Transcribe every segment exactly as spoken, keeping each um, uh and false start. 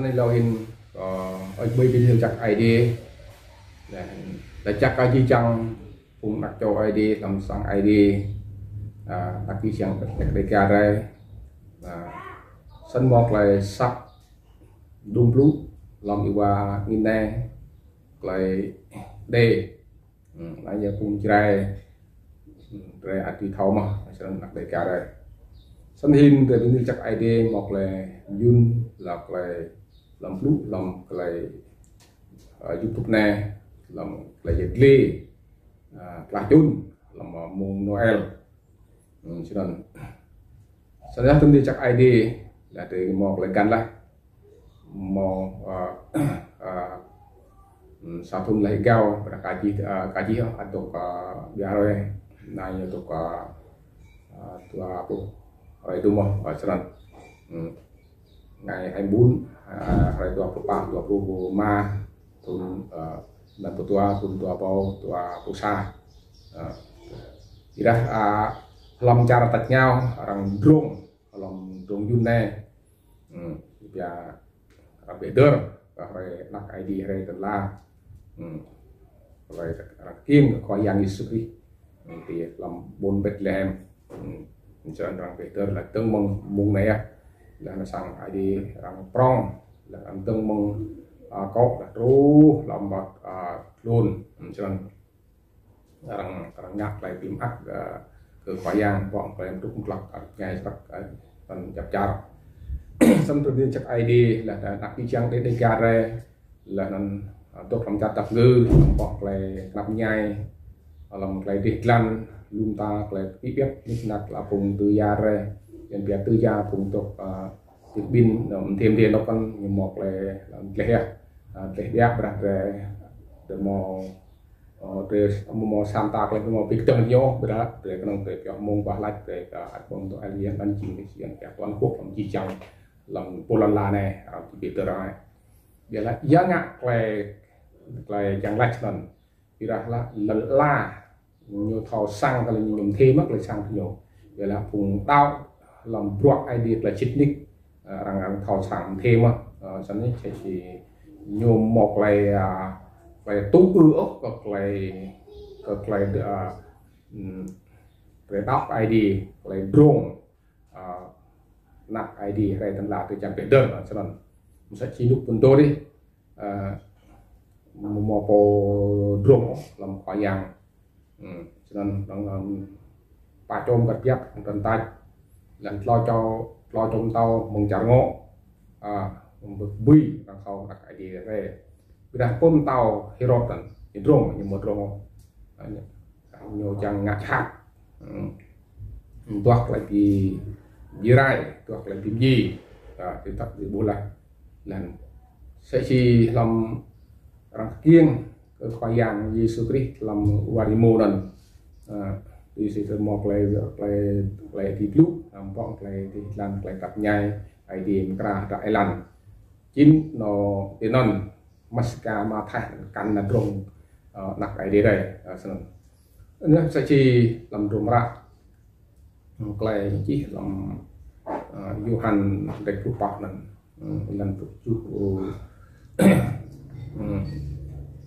Êlâo hĭn, ơ, ơ, ƀuh bi mni lač jăk Aê Diê. Lač, lač jăk kơ jih jang phung anak čô Aê Diê, hlăm sang Aê Diê. A, anak jih jang anak Dêga drei. A, snăn mâo klei săp dŭm blŭ, hlăm êwa ngĭn anei, klei Êđê. Hmm, anei yơh phung Jrai. Hmm, drei ăt dưi thâo mơh, snăn anak Dêga drei. Snăn hĭn drei bi mni lač jăk Aê Diê mâo klei yŭn, leh klei hlăm blŭ, hlăm klei, ơ, YouTube anei, hlăm klei yăl dliê, ơ, tlah čŭn, hlăm, ơ, mông Noel. Hmm, snăn. Snăn yơh bi mni lač jăk Aê Diê, leh drei mâo klei găn leh. Mâo, ơ, ơ, hmm, sa thŭn leh êgao, ƀiădah ka jih, ơ, ka jih, ơ, ăt dôk, ơ, ƀiă hruê, anei yơh dôk, ơ, ơ, dua pluh hruê dŭm mơh, ơ, snăn. Hmm. Ngày hai mươi bốn, ơ, hruê dua pluh pă, dua pluh êma, thŭn, ơ, năm pluh dua, thŭn dua êbâo dua pluh sa. Ơ. Ƀiădah, ơ, hlăm čar tač êngao, arăng drông, hlăm drông yŭn anei. Hmm, pia, arăng bi hdơr, kơ hruê anak Aê Diê hruê ti lăn ala. Hmm. Hruê arăng kkiêng kơ Khua Yang Yêsu Krist. Hmm, ti hlăm ƀuôn Bêtlêhem. Hmm. Snăn arăng bi hdơr leh dơ̆ng mơ̆ng mông anei yơh. Leh anăn sang Aê Diê arăng prŏng, leh anăn dơ̆ng mơ̆ng, a, kŏ leh truh hlăm ƀăt, a, tlôn. Hmm, snăn. Arăng, arăng ngă klei bi mơak, ơ, kơ Khua Yang, bŏ klei mtrŭt mtrăk, arăng ñai srăk, ơ, anăn djăp čar. Snăn drei bi mni lač jăk Aê Diê, leh anăn anak jih jang Dêga drei, leh anăn, ơ, dôk hlăm čar dap kngư, bŏ klei knap mñai, hlăm klei dleh dlan, lŏ mta klei kpĭ biăp, nik nak leh phung tŭ ya drei, čiăng pia tŭ ya phung dôk, ơ, ti kƀĭn, ơ, mdê mdê anôk kăn, ñu mâo klei, ơ, dleh yơh, ơ, dleh biăp ƀiădah drei, drei mâo Ơ, drei amâo mâo sa mta klei amâo bi kdơ̆ng ñu, ƀiădah drei knŏng drei pioh mông wah lač drei kơ ăt ƀơ̆ng tŭ Aê Diê anăn jing, jing pia toàn quốc hlăm jih jang hlăm pô lăn ala anei, arăng bi hdơr anei. Ƀiădah ya ngă klei, klei čiăng lač anăn. Ƀiădah leh lăn ala ñu thâo săng kơ leh ñu mdê mơh klei săng ñu. Ƀiădah phung đăo hlăm bruă Aê Diê klei sĭt nik, ơ, arăng, arăng thâo săng mdê mơh, ơ, snăn yơh, čiăng ñu mâo klei, a, klei tŭ ư ôh kơ klei, kơ klei, a, hmm, klei đăo Aê Diê, klei drông, a, anak Aê Diê hruê ti lăn ala drei čiăng bi hdơr, ơ, snăn. Msĕ si ênuk phŭn dô dih, ơ, mâo, mâo pô drông ôh hlăm Khua Yang. Hmm, snăn dơ̆ng, ơ, pă čô mgăt biăp, mgăt tač. Leh anăn tlâo čô, tlâo čô mtao mơ̆ng čar ngŏ. A, mơ̆ng bui, arăng thâo anak Aê Diê hruê. Ƀiădah pô mtao Hêrôt anăn, ñu drông, ñu mâo drông. A, ñu, ñu čiăng ngă jhat. Hmm. Duah klei bi, bi rai, duah klei bi mdjiê. A, ti tăp bi ƀuh leh. Leh anăn msĕ si hlăm arăng kkiêng kơ Khua Yang Yêsu Krist hlăm war êmô anăn. A, ti si drei mâo klei, klei, klei ti blŭ, hlăm bŏ klei ti lăn, klei knap mñai, Aê Diê mkra hdră êlan. Čĭn nô ti anăn, mơ̆ng ka mă theh kăn nao drông, ơ, anak Aê Diê drei, ơ, snăn. Anei msĕ si hlăm hdruôm hră, hmm, klei čih hlăm, ơ, Yôhan kdrêč pluh pă anăn. Hmm, êlan pluh kjuh, ơ, hmm,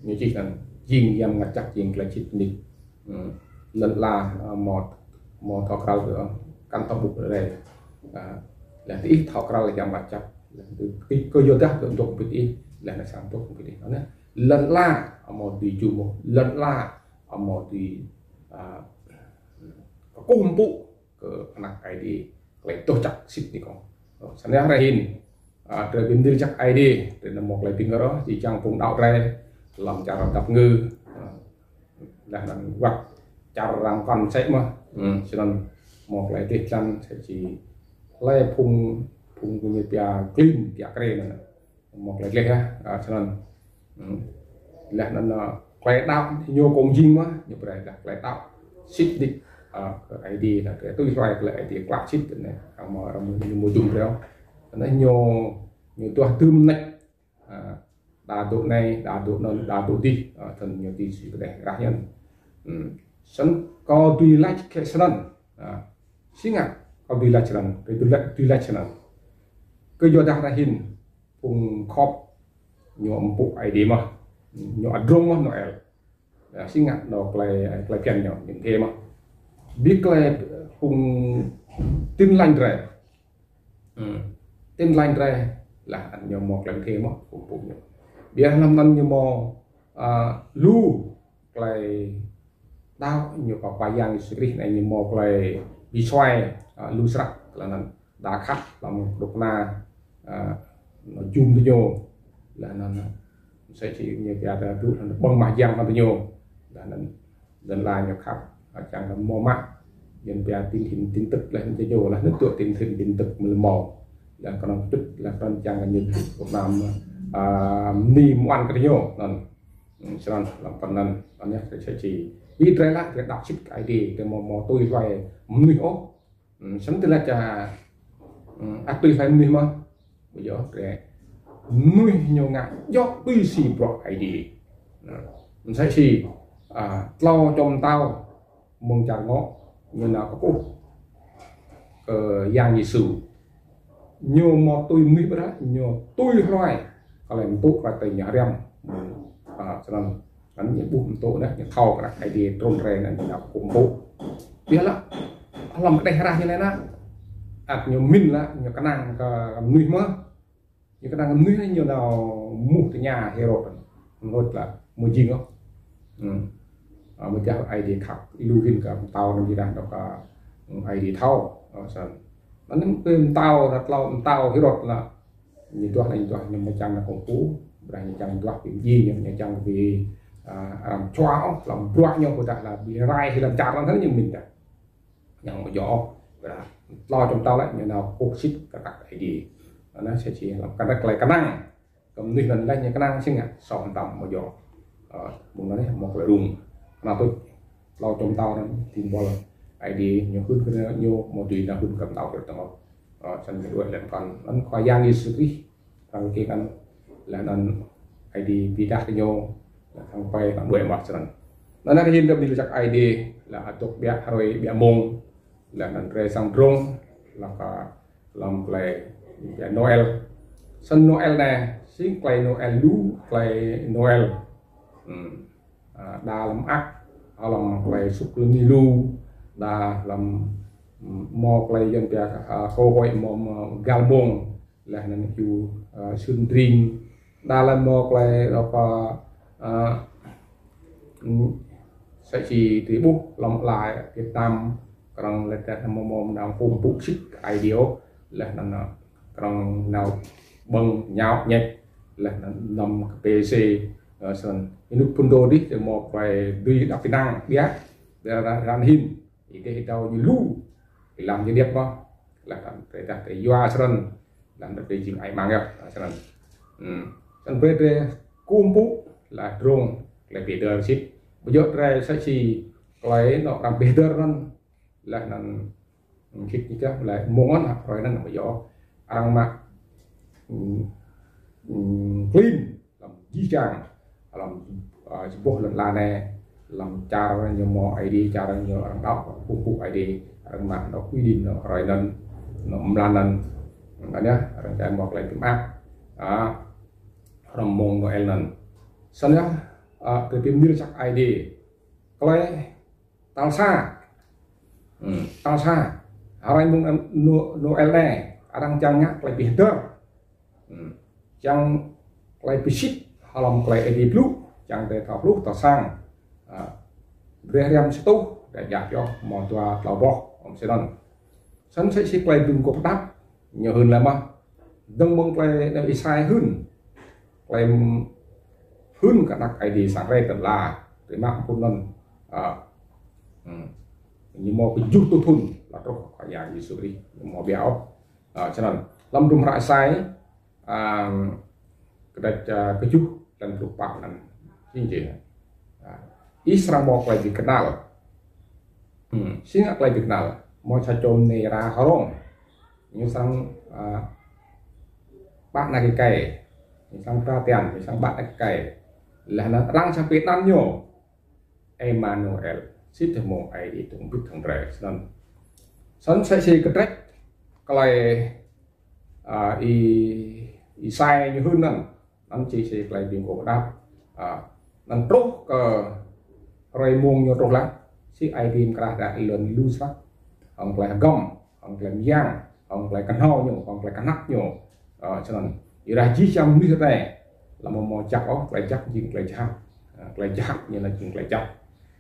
ñu čih anăn, jing Yang Mngăt Jăk jing klei sĭt nik. Hmm, lăn ala, ơ, amâo, amâo thâo kral kơ, ơ, kăn thâo ƀuh drei. A, leh diih thâo kral Yang Mngăt Jăk. Leh diih kyuadah kơ dôk mbĭt ih, leh anăn sang dôk mbĭt ih. Anăn, lăn ala amâo dưi jŭm ôh, lăn ala amâo dưi, a, kkuh mpŭ kơ anak Aê Diê klei doh jăk sĭt nik ôh. Ơ, snăn yơh hruê anei, a, drei bi mni lač jăk Aê Diê, drei anăn mâo klei bi ngơ̆r, jih jang phung đăo drei, hlăm čar dap kngư, a, leh anăn wăt čar arăng kăn msĕ mơh, hmm, snăn mâo klei dleh dlan, msĕ si klei phung, phung ñu pia klin, pia krê anăn. Mâo klei dleh yơh, a, snăn. Hmm. Leh anăn, a, klei đăo ñu kông jing mơh, ñu brei dah klei đăo sĭt nik, a, kơ Aê Diê, dah klei tui hluê klei Aê Diê klă sĭt anei. Amâo, amâo ñu mâo jŭm brei. Anei ñu, ñu duah dưm mnêč, a, đa dôk anei, đa dôk anăn, đa dôk dih, a, snăn ñu ti si kdeh rah ñăn. Hmm. Snăn kâo dưi lač kơ snăn. A, si ngă kâo dưi lač snăn, kâo dưi lač, dưi lač snăn. Kyuadah hruê anei, phung khop ñu mpŭ Aê Diê mơh, ñu adrông mơh Noel. Ya, si ngă nao klei, klei bhiăn ñu, ñu mdê mơh. Bi klei phung Tin Lành drei. Hmm. Tin Lành drei lah ñu mâo klei mdê mơh, phung mpŭ ñu. Bi hlăm anăn ñu mâo, a, lu klei đăo ñu kơ Khua Yang Yêsu Krist anei ñu mâo klei bi suai, a, lu snăk leh anăn đa khăp hlăm knŭk kna, a, ñu jum diñu. Leh anăn, a, msĕ si ñu pia ta dŭ leh anăn ƀơ̆ng mah jiăng hŏng diñu. Leh anăn lăn ala ñu khăp, a, čiăng kơ mâo mă, čiăng pia tin tin, tin tức leh anăn diñu, leh anăn tŭ tin tin, tin tức mlmô. Leh knŏng tŭ, leh anăn čiăng kơ ñu knŭk kna, a, mni mơ̆ng kơ diñu, anăn. Hmm, snăn, hlăm păn anăn, anăn yơh, msĕ si. Bi drei lah, drei đăo sĭt kơ Aê Diê, drei amâo mâo tui hlue mnuih ôh. Hmm, snăn drei lač, hmm, ăt tui hlue mnuih mơh. Ƀiădah drei, mnuih ñu ngă djŏ tui si bruă Aê Diê. Nah, msĕ si, a, tlâo čô mtao mơ̆ng čar Ngŏ, ñu nao kkuh kơ Yang Yêsu. Ñu amâo tui mnuih ôh, ñu tui hlue klei mtŭ, klei tơña hriăm. A, snăn, anăn ñu ƀuh mtŭ anăn, ñu thâo kơ anak Aê Diê trŭn rai anăn, ñu nao kkuh mpŭ. Ƀiădah lah, hlăm kđeh hră ñu lĕ anăn, ăt ñu mĭn lah, ñu knang kơ mnuih mơh. Ñu knang mnuih anăn ñu nao êmuh tơña Hêrôt. Hêrôt lah, amâo jing ôh. Hmm. A, amâodah Aê Diê khăp, lu hĭn kơ mtao anăn ƀiădah dôk, a, Aê Diê thâo. A, snăn. Anăn kơ mtao, tlâo mtao Hêrôt lah. Ñu duah, ñu duah, ñu amâo čiăng nao kkuh mpŭ, ƀiădah ñu čiăng duah bi mdjiê, ñu, ñu čiăng bi, a, arăng čuă ôh, hlăm bruă ñu ƀiădah lah bi rai hlăm čar anăn ñu mĭn dah. Ñu amâo djŏ ôh, ƀiădah tlâo čô mtao lĕ ñu nao kkuh sĭt kơ anak Aê Diê. Anăn msĕ si hlăm knang, klei knang. Kơ mnuih anăn leh ñu knang si ngă, soh mtam amâo djŏ. A, mơ̆ng anăn mâo klei rŭng. Knang tui tlâo čô mtao anăn, symbol Aê Diê ñu hưn kơ ñu, amâo dưi nao hưn kơ mtao kơ tơngŏ. A, snăn ñu đuĕ leh anăn, anăn Khua Yang Yêsu Krist, arăng kkiêng anăn, leh anăn Aê Diê bi êdah diñu, leh anăn pei anăn đuĕ mơh snăn. Anăn kơ jing dăm ni lač Aê Diê, lah adôk ƀiă hruê ƀiă mông, leh anăn drei srăng drông, lah kơ hlăm klei ƀiă Noel. Snăn Noel anei, si klei Noel lu, klei Noel. Hmm. A, đa hlăm ak, hlăm klei sŭk lăn lu, đa hlăm, hmm, mâo klei yuăn pia, a, cơ hội mâo, mâo găl mông, leh anăn hiu, a, sưn dring, đa hlăm mâo klei, apa, a, hmm, msĕ si drei ƀuh hlăm ala Việt Nam, knŏng leh dah mâo, mâo nao kkuh mpŭ sĭt Aê Diê, leh anăn, a, knŏng nao ƀơ̆ng ñao ñĕč, leh anăn năm kơ pê xê, a, snăn. Ênuk phŭn dô dih, drei mâo klei dưi đăp ênang, ƀiă, ƀiădah ară, ară anei hĭn. Êdeh êdâo ñu lu, êlan ñu điêt mơh, leh anăn drei dah drei yua snăn, leh anăn drei jing ai mang yơh, a, snăn. Hmm. Snăn brei drei kkuh mpŭ, lah drông, klei bi hdơr sĭt. Ƀiădah drei msĕ si klei anăn arăng bi hdơr anăn, leh anăn, hmm, sĭt ñu kah, leh mông anăn, hruê anăn, ƀiădah arăng mă, hmm, hmm, klin, hlăm jih jang, hlăm, a, jih boh lăn ala anei, hlăm čar ñu mâo Aê Diê, čar ñu arăng đăo, kkuh mpŭ Aê Diê, arăng mă nao quy định nao hruê anăn, nao mlan anăn, anăn yơh, arăng čang mâo klei bi mơak, a, hlăm mông Noel anăn. Snăn yơh, a, klei bi mni lač Aê Diê. Klei tal sa. Hmm, tal sa. Hruê mông, em, No-, Noel anei, arăng čiăng ngă klei bi hdơr. Hmm. Čiăng klei bi sĭt, hlăm klei Aê Diê blŭ, čiăng drei thâo hluh thâo săng. A, brei hriăm sa tuh, drei djă pioh, mâo dua tlâo boh, hlăm snăn. Snăn msĕ si klei bi mguôp hđăp, ñu hưn leh mơh. Dơ̆ng mơ̆ng klei Êsai hưn. Klei hưn kơ anak Aê Diê srăng rai ti lăn ala, ti mă phŭn anăn. A, hmm. Ñu mâo kjuh tuh thŭn, leh truh Khua Yang Yêsu Krist, ñu amâo ƀiă ôh. A, snăn, hlăm hdruôm hră Êsai, a, kdrêč, a, kjuh, êlan pluh pă anăn. Jing jing. A, ih srăng mâo klei bi knăl. Hmm, si ngă klei bi knăl. Mâo sa čô mniê êra hrông. Ñu srăng, a, ƀă anak êkei. Ñu srăng pra tian, ñu srăng ƀă anak êkei. Leh anăn arăng srăng pia anăn ñu Êmanuel. Sĭt mơ̆ng Aê Diê dôk mbĭt hŏng drei. Snăn. Snăn msĕ si kdrêč klei, a, Y-, Isai ñu hưn anăn. Anăn si si klei bi mguôp đăp. Anăn truh kơ hruê mông ñu truh leh. Si Aê Diê mkra dah êlan lu snăk. Hŏng klei hgăm, hŏng klei myang, hŏng klei knhâo ñu, hŏng klei knhăk ñu. Snăn. Ƀiădah jih jang mnuih drei. Lăm mâo jăk ôh, klei jăk jing klei jhat. Klei jhat ñu lač jing klei jăk.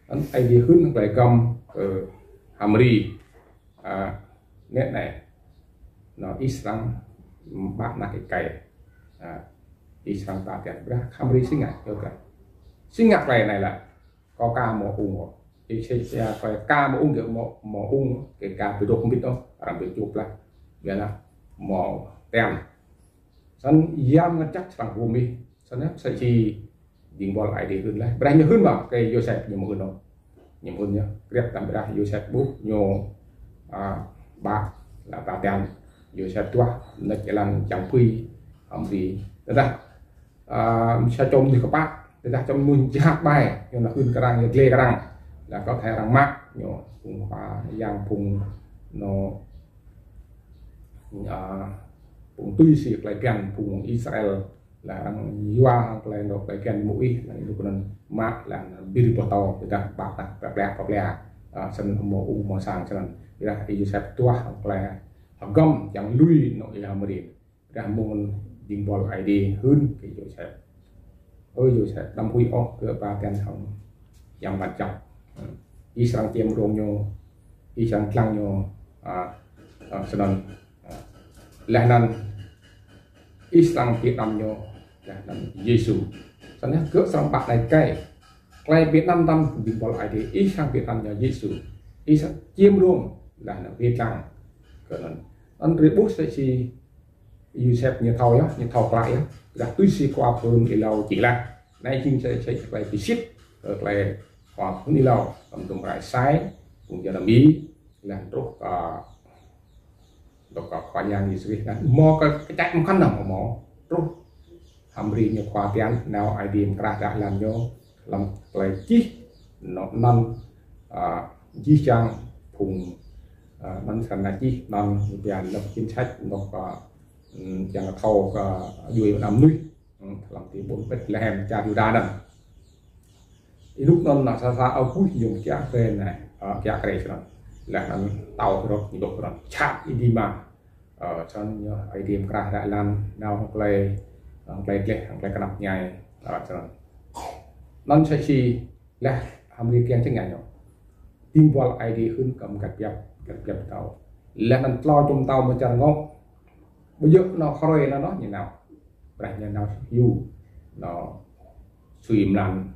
Anăn Aê Diê hưn klei hgăm kơ H'Mari. Nĕ anei. Nŏ ih srăng ƀă anak êkei. Ih srăng ba tian brah H'Mari si ngă, yơh kơ. Si ngă klei anei lĕ. Kâo ka mâo ung ôh. Ih si si klei ka mâo ung kơ mâo, mâo ung kơ ka bi dôk mbĭt ôh, arăng bi čup leh. Ƀiădah mâo tian. Snăn Yang Mngăt Jăk srăng huĭ mih. Snăn msĕ si dĭng buăl Aê Diê hưn leh. Brei ñu hưn mă kơ Yôsep ñu mâo hưn ôh. Ñu mâo hưn ñu. Kriăk tăm brei Yôsep ƀuh ñu, ƀă leh ba tian. Yôsep duah nĕč êlan čiăng pui H'Mari. Tơdah sa čô mnuih kpă, tơdah čô mnuih jhat ƀai, ñu nao hưn kơ arăng, ñu dleh kơ arăng. Leh kơ thâo arăng mă ñu phung khua yang phung nŏ, phung tui si klei bhiăn phung Israel. Leh arăng yua klei nŏ klei bhiăn Môis, leh anăn ñu kơnăn mă, leh anăn bi boh tâo, ƀiădah ƀă anak pơplih pơplih. Snăn mâo ung mâo sang snăn. Ƀiădah Yôsep duah klei hgăm čiăng lui nŏ êa H'Mari. Ƀiădah mơ̆ng dĭng buăl Aê Diê hưn kơ Yôsep. Ơ Yôsep, đăm huĭ ôh kơ ba tian hŏng Yang Mngăt Jăk. Ih srăng čiêm rông ñu, ih srăng dlăng ñu, snăn. Leh anăn ih srăng bi anăn ñu, leh anăn Yêsu. Snăn gơ̆ srăng ƀă anak êkei. Klei bi anăn tăm dĭng buăl Aê Diê, ih srăng bi anăn ñu Yêsu. Ih srăng čiêm rông, leh anăn bi dlăng. Kơ anăn. Anăn drei ƀuh msĕ si Yôsep ñu thâo yơh, ñu thâo klă yơh. Ƀiădah tui si khua pô hưn êlâo čih leh. Anei jing msĕ si klei bi sĭt, kơ klei khua pô hưn êlâo, tăm dŭm rai Isai, phung Yêrêmi, leh truh kơ dôk kơ Khua Yang Yêsu Krist anăn. Mâo kơ kčăk mkăn anăn mâo. Truh H'Mari ñu khua tian, nao Aê Diê mkra dah êlan ñu, lăm klei čih, nŏ anăn, jih jang phung, anăn srăng čih, anăn ñu pia lăp chính sách, nŏ kơ, čiăng thâo kơ djuê ana mnuih, lăm ti ƀuôn Betlehem, čar Yuđa anăn. Ênuk anăn nao sa sa ao kuih ñu kiă kriê anei, kiă kriê snăn. Leh anăn tâo Hêrôt ñu dôk snăn. Čăt êdi mă. Snăn ñu Aê Diê mkra dah êlan nao hŏng klei, hŏng klei dleh, hŏng klei knap mñai. Snăn. Anăn msĕ si leh H'Mari kiăng čang ngă ñu. Dĭng buăl Aê Diê hưn kơ mgăt biăp, mgăt biăp tâo. Leh anăn tlâo čô mtao mơ̆ng čar ngŏ. Ƀu djŏ nao hruê anăn ôh ñu nao. Brei ñu nao hiu. Nao sui mlan,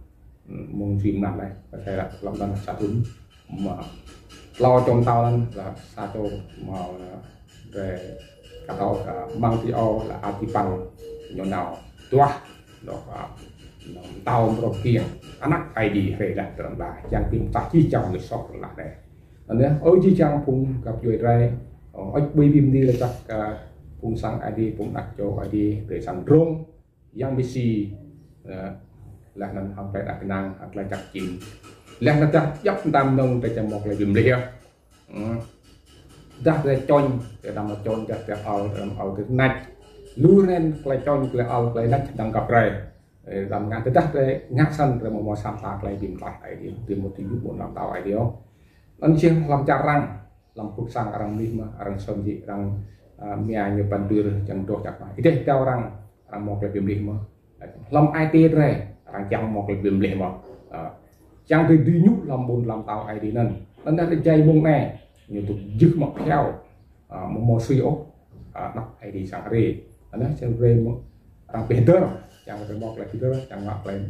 mơ̆ng sui mlan leh. Kơ thâo leh, hlăm anăn sa thŭn. Mă tlâo čô mtao anăn, leh sa čô mâo leh, drei ka thâo kơ măng ti âu leh Atipan ñu nao duah, nao, nao mtao mrâo kiăng, anak Aê Diê hriê dah trăn ba, čiăng bi mtlaih jih jang mnuih soh leh anei. Anei, ơ jih jang phung găp djuê drei, ơ, ăt ƀuh bi mni lač jăk kơ phung sang Aê Diê, phung anak čô Aê Diê, drei srăng drông, Yang Mêsi, leh anăn hŏng klei êđăp ênang, hŏng klei jăk jĭn. Leh anăn dah djăp mtam nŏng drei čiăng mâo klei bi mlih yơh. Dah drei čŏng, drei đăm čŏng, dah drei ăl, drei đăm ăl, drei nač. Lu anăn klei čŏng, klei ăl, klei nač dơ̆ng găp drei. Ơ, đăm ngă, dah drei ngă snăn drei mâo mâo sa mta klei bi mtlaih Aê Diê, drei mâo ti yŭ ƀuôn ala mtao Aê Diê. Anăn jing hlăm čar arăng, hlăm pŭk sang arăng mlih mơh, arăng sơm jih, arăng, a, mia ñu păn pir, čiăng doh čăk mă. Êdeh dâo arăng, arăng mâo klei bi mlih mơh. Hlăm ai tiê drei, arăng čiăng mâo klei bi mlih mơh. A, čiăng drei dưi ñu hlăm ƀuôn ala mtao Aê Diê anăn. Anăn dah drei jai mông anei, ñu tŭ jih mă phiao. A, mâo mâo sui ôh, a, anak Aê Diê srăng hriê. Anăn čiăng drei mâo, arăng bi hdơr, čiăng drei mâo klei bi hdơr, čiăng mă klei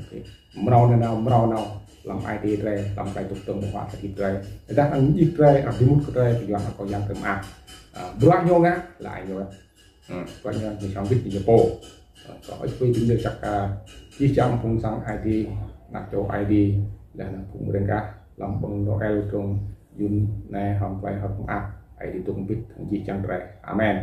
mrâo nanao, mrâo nanao, hlăm ai tiê drei, hlăm klei tŭk tơ̆ng ƀơ̆ng huă klei hdĭp drei. Dah arăng jih drei, arăng bi mŭt kơ drei, kyua anăn kơ Yang drei mơak. A, bruă ñu ngă, leh ñu. Hmm, bruă ñu ngă, ñu srăng wĭt ñu pô. A, kơ ih pui bi mni lač jăk, a, jih jang phung sang Aê Diê, anak čô Aê Diê, leh anăn phung riêng gah, hlăm ƀơ̆ng Noel dơ̆ng, Jun anei hŏng klei hơ̆k mơak, Aê Diê dôk mbĭt, hŏng jih jang drei. Amen.